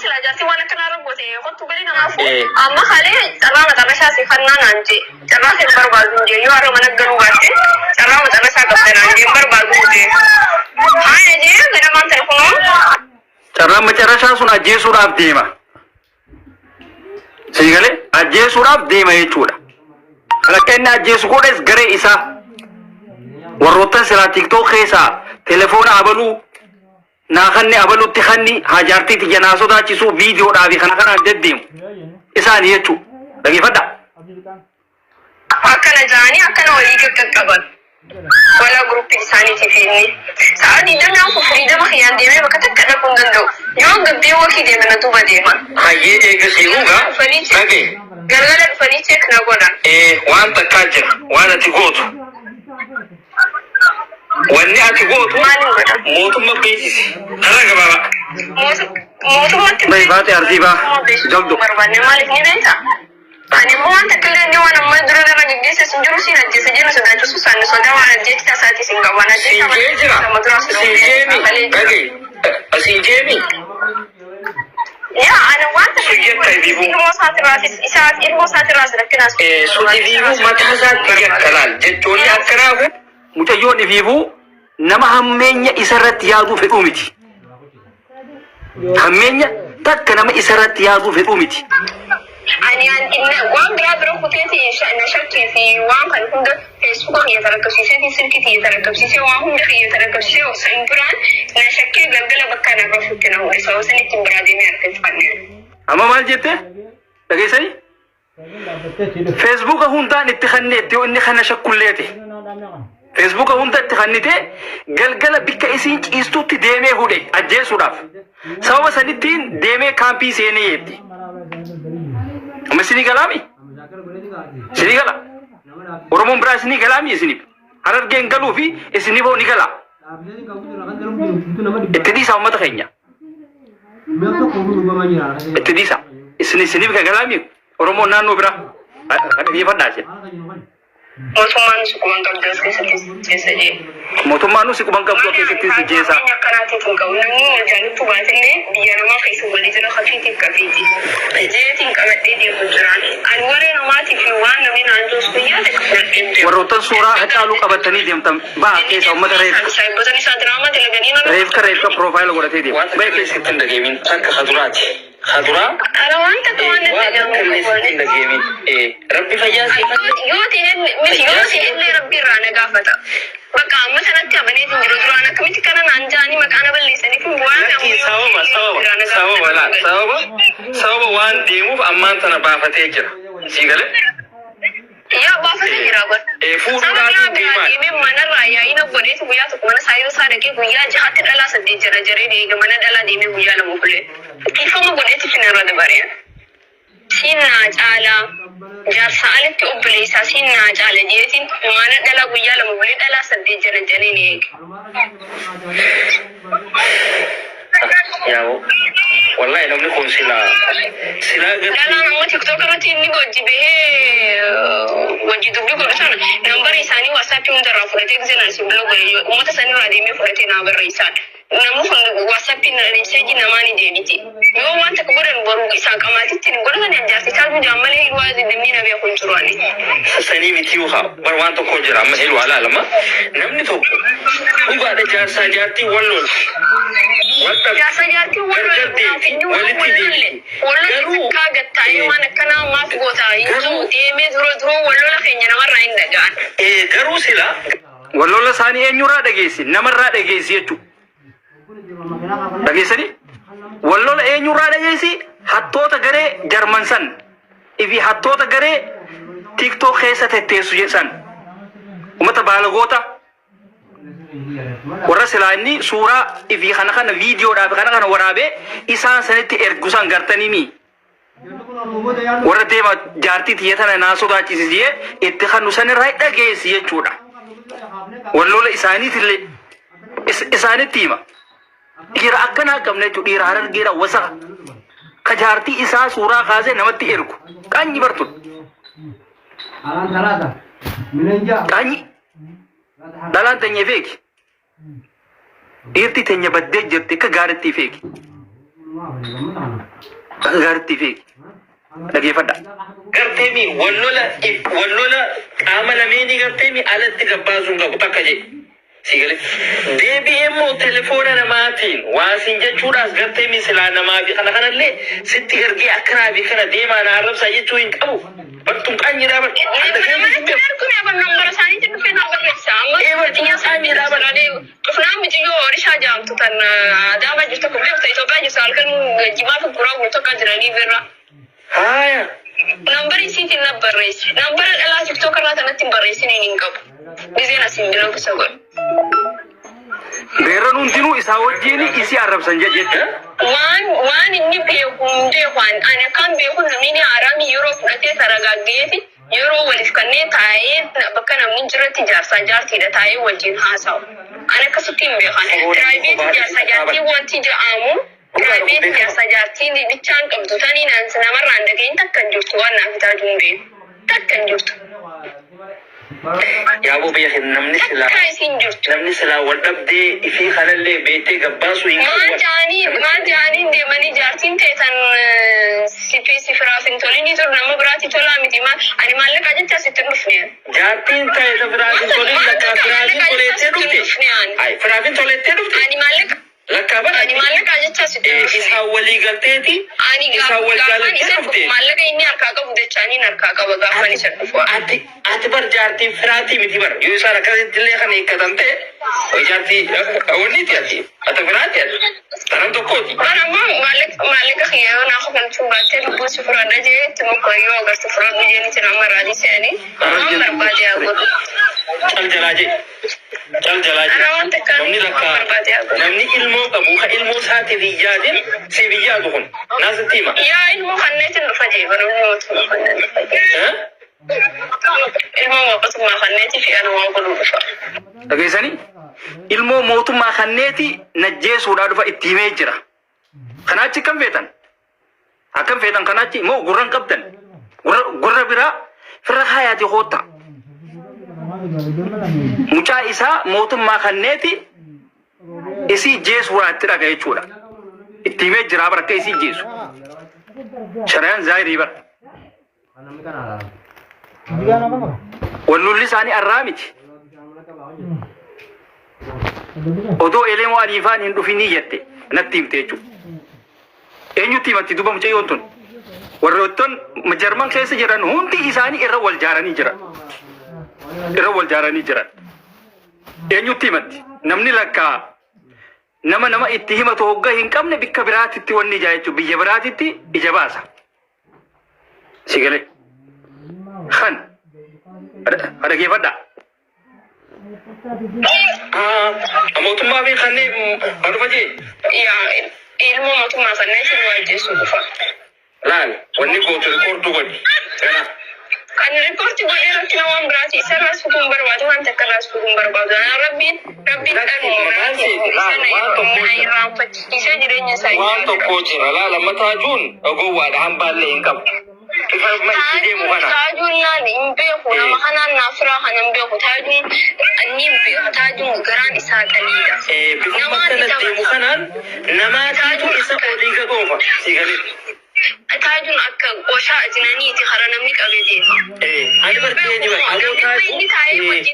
silaa jaartii waan akkanaa irra goote kottu galii namaaf amma kalee carraa maxarrashaa si fannaa naan jee carraa hin barbaadu hin jee yoo har'a mana galuu baatte carraa maxarrashaa qabda naan jee hin barbaadu hin jee haaya jee ganamaan tana kunoo. Carraan macarrashaa sun ajjeesuudhaaf deema. Sii galee ajjeesuudhaaf deema jechuudha. Kan akka inni ajjeesu godhes garee isaa warroottan silaa tiktook keessaa telefoona abaluu naa kanni abalutti kanni hajaartii tiyya naa sodaachisuu viidiyoodhaa fi kana kanaan deddeemu isaani jechuudha. Dhageeffadhaa. Akkana ja'anii akkana walii qaqqaqqaban. Walaa group isaaniitiif inni. Sa'a 24 freedom kiyyaan deemee bakka takka dhaquu hin danda'u. Yoon gabbee walkii deeme na duuba deeman. Hayyee eegasii Galgala dhugaa dhufanii check dhaga'i. galgala dhufanii check na godhan. Ee waan takkaa jira waan ati gootu. Wanni ati gootu Maalin godha? mootumma beeksisi. Karaa gabaabaa. Mootummatti Bahi baate arsii baa. mootummaa beeksisuu Jabdu. barbaanne maaliif ni beektaa? Ani immoo waan takka illee inni waan amma dura narra geggeesses hin jiru siin ajjeesa jedhu sodaachisu isaan sodaa waan ajjeechaa isaatis hin qabu. Ani Siin ajjeechaa jee malee jira. nama duraa si Siin dhowwee jeemi. kafalee jira. Dhaga'i. Siin jeemi. Yaa ani waan takka Sun yakka ibiibuu. ilmoo isaatirraas isaa ilmoo isaatirraas rakkinaas Sun ibiibuu mataa isaatti yakka laal. Jechoonni akkanaa kun. Mucayyoon ifiifuu nama hammeenya isarratti yaaduu fedhuu miti. Hammeenya takka nama isarratti yaaduu fedhuu miti. Ani an inna waan biraa bira kuteeti na shakkii fi waan kan hunda feesbuuka kiyya tarakkabsiiseeti silkii tiyya tarakkabsiisee waan hunda kiyya tarakkabsiisee san biraan na shakkee galgala bakka na rafutti na godhe sababa sanitti biraa deemee argachuu Amma maal jette? Dhageessanii? Feesbuuka hundaan itti kanneetti yoo inni kana shakkulleete. Feesbuuka hunda itti kannitee galgala bikka isiin ciistutti deemee hudhe ajjeesuudhaaf. Sababa sanittiin deemee kaampii seenee jetti. Amma isinii galaami? Isinii gala? Oromoon biraa isinii galaami isiniif? Harargeen galuu fi isiniif hoo ni gala? Itti dhiisaa uummata keenya. Itti dhiisa. Isin isiniif kan galaami Oromoon naannoo biraa. Dhaggeeffadhaa isin. Mootummaan si quban qabdu as keessatti jeessa jee. Mootummaan si quban qabdu as keessatti si jeessa. Qabeenya akkanaatiif hin qabu. Namni wal jaalattu baatillee biyya namaa keessa walii jira kafiitiif kafiiti. Jeetiin qabadhee deemu jiraan. Ani waree namaatiif waan namni naan jiru guyyaa takka fudhadhee hin beeku. Warroottan suuraa Hacaaluu qabatanii deemtan baha keessa uummata reefka. Saahiboota isaa diraamaa dalaganii nama. Reefka reefka piroofaayila godhatee deema. Waan Bahe takka keessa. sitti hin dhagahimin takka ka duraati. Ka duraa Ara waan takka waan natti waan takka illee dhagahamu sitti hin dhagahimin. Rabbi fayyaa siif haa kennu. Yoo ta'e miti yoo ta'e illee rabbi irraa na gaafata. Bakka amma sanatti amaneetiin jiru duraan akkamitti kana naan ja'anii maqaa na balleessanii kun waan Lakki sababa sababa sababa laal sababa sababa waan deemuuf ammaan tana baafatee jira. Sii galee? Yaa baafatee jira bar. Ee fuudhuudhaaf Sababa biraa deemaa. deemee manarraa yaa'ina godheetu guyyaa tokko mana saayiruu isaa dhaqee guyyaa jahatti dhalaa saddeet jara jaree eega mana dhalaa deemee guyyaa lama bulee. Dhiifama godheetu finarra dabaree. Siin naa caala jaarsaa alatti obboleessaa siin naa caala jeetiin mana dhalaa guyyaa lama bulee dhalaa saddeet jana janeen eege. Yaa'u wallahi namni kun silaa silaa Dhalaan gartee ammoo tiktok irratti inni wajji bahee wajji dubbii godhu sana nambara isaanii whatsapp hundarraa fudhatee gisee naan si biloo godhe uummata sanirraa deemee fudhatee naa barreessaan. Namni kun whatsapp message namaa ni deebiti. Yoo waan takka godhan boru isaa qamaatitti hin godhatan jaarsi isaa gudaan malee waa namni na beeku hin jiru ani. Sanii miti haa bar waan tokko jira amma helu alaalama namni tokko dhugaadha jaarsaa jaartii wal lolti wal dhabdi Jaarsa jaartiin wal gargar lolu naaf deemti inni waan walitti wal lolle deemti wal lolle garuu takkaa gattaa'ee waan akkanaa maaf goota hin jiru garuu deemee dura dura wal lola keenya namarraa hin dhaga'an. garuu sila Wal lola isaanii eenyurraa dhageessi? Namarraa dhageessi jechuudha. Dhageessanii? Wal lola eenyurraa dhageessi? Hattoota garee Jarman san fi hattoota garee TikTok keessa tetteessu jedhan. Uummata baalagoota warra silaa inni suuraa fi kana kana viidiyoodhaa fi kana kana waraabee isaan sanitti ergu san gartanii mii. Warra deema jaartii tiyya tana naa sodaachisi jee itti kannu sanirraa dhageessi jechuudha. Wallola isaaniitillee isaanitti hima. Dhiira akkanaa qabna jechuudha. Dhiira harargeera wasaka. Ka jaartii isaa suuraa kaasee namatti ergu. Qaanyi bartun. Qaanyi. Dhalaan teenya feeki. Dhiirti teenya baddee jirti akka gaariitti feeki. Akka gaariitti feeki. Dhageeffadha. Garteemi wallola wallola qaama lameenii garteemi alatti gabbaasuun qabu takka jedhe. Si galee deebi'ee immoo telefoona namaatiin waa siin jechuudhaas garteemi silaa namaa fi kana kanallee sitti ergee akkanaa fi kana deemaa na arrabsaa jechuu hin qabu. Bartuun qaanyiidhaa bar. Adda keessa hin beeku. Kun eeban nambara isaaniitti dhufee na barreessa. Amma Ee, bartuun qaanyiidhaa bar. Dhufnaan mitiyyoo Orishaa jaamtu tan Adaama jirtu kun beekta, Itoophiyaa jirtu, halkan jimaa fi guraa guutuu akka jiranii birra. Haaya. Nambara isiitiin na barreessi. Nambara dhalaa TikTok irraa kanatti hin barreessiniin hin qabu. Gizeen asiin bira gosa godhu. Beerran hundinuu isaa wajjin isii arrabsan jette. Waan inni beeku hin beeku. Ani akkaan beeku, namni haaraami yeroo fudhatee taragaaggeeti yeroo waliif kanneen taa'ee bakka namni hin jirretti jaarsaa jaartiidha taa'ee wajjin haasa'u. Ani akkasitti hin beekan. Private jaarsaa jaartii wanti jedhamu, private jaarsaa jaartiin bichaan qabdu tanii namarraan dhagahin takka hin jirtu, waan naaf taatu hin beeku. Takka hin jirtu. Yaaboo biyya keenya namni silaa Takka isin jirtu. Namni silaa wal dhabdee ifii kanallee beektee gabbaasuu hin Maal qabu. jaanii, maal jaanii deemanii jaartiin teetan si si firaaf hin tolini tur, nama biraatti tolaa miti, maal ani maallaqa jecha sitti hin dhufne. Jaartiin ta'e ta firaatiin tolin, lakkaa firaatiin tolettee dhufte. Ay, firaatiin tolettee dhufte. Ani maallaqa Lakkaa bara. Ani maallaqa jecha sitti hin dhufne. Isaan walii galteeti. Ani Isaan wal gaafan jaalattee isa dhufte. maallaqa inni harkaa qabu jechaaniin harkaa qaba gaafan isa dhufu. Ati bar jaartiin firaatii miti bar. Yoo isaan akkasitti illee kan hiikkatan ta'e jaartii wanniiti ati. Ati firaatii ati. Tanan tokkooti. Waan ammoo maallaqa kiyya yoo naa kafalchuu baattee lubbuu si fudhadha jee itti muka, yoo agartu fudhadhu jeenitti nama raadii se'anii waan barbaade haa godhu. Cal jalaa jee. Cal jalaa jee. Ana waan takkaan Namni waan lakkaa barbaade haa godhu. Namni ilmoo qabu ka ilmoo isaatiif hin yaadin siif hin yaadu kun. Naasitti hima. Yaa, ilmoo kanneetiin dhufa jee, bara mootummaa kanneen dhufa jee. Eh? Ilmoo mootummaa kanneetii fi ana waan godhu dhufa. Dhageessanii, ilmoo mootummaa kanneeti najjeesuudhaa dhufa itti himee jira. Kanaachi akkam feetan? Akkam feetan kanaachi immoo gurra hin qabdan. Gurra biraa firra kaayaati kootta. Mucaa isaa mootummaa kanneeti isii jeesuudhaa itti dhaga jechuudha. Itti himee jira bara akka isii jeesu. Shariyaan zaayirii bara. Wallolli isaanii arraa miti. Odoo Elemoo Aliifaan hin dhufinii jette natti himte jechuudha. Eenyutti himatti duuba mucayyoon tun? Warroottan Jarman keessa jiran hundi isaanii irra wal jaaranii jiran. Irra wal jaaranii jiran. Eenyutti himatti? Namni lakkaa nama itti himatu hogga hin qabne bikka biraatitti wanni ijaa jechuudha. Biyya biraatitti ija baasa. Si galee. Kan. Dhaggeeffadhaa. Mootummaa fi kanneen dhufa jee. Yaa, ilmoo mootummaa kanneetiin nu ajjeesuu dhufa. Laal, wanni gootu record godhi. Kana. Kan report godhee rakkina waan biraati, isarraas fuudhuun barbaadu, waan takka irraas fuudhuun barbaadu. Anaa rabbiin dhaluma biraati isa na irraanfachiisee jireenya isaa Waan tokko jira, laal, amma taajuun gowwaadha, hambaallee hin qabu. Ifa amma itti deemu kana. Taajuun naan hin beeku, nama kanaan naaf firaa kana hin beeku. Taajuun ni beeku, taajuun garaan isaa qaliidha. Bifa akkana deemu kanaan namaatiitu isa olii gad oofa. Si galee. Taajuun akka qoshaa ajinaniiti kara namni qabee deema. Ani bartee ni bara. Aboo Namni inni taa'ee taajuu. wajjin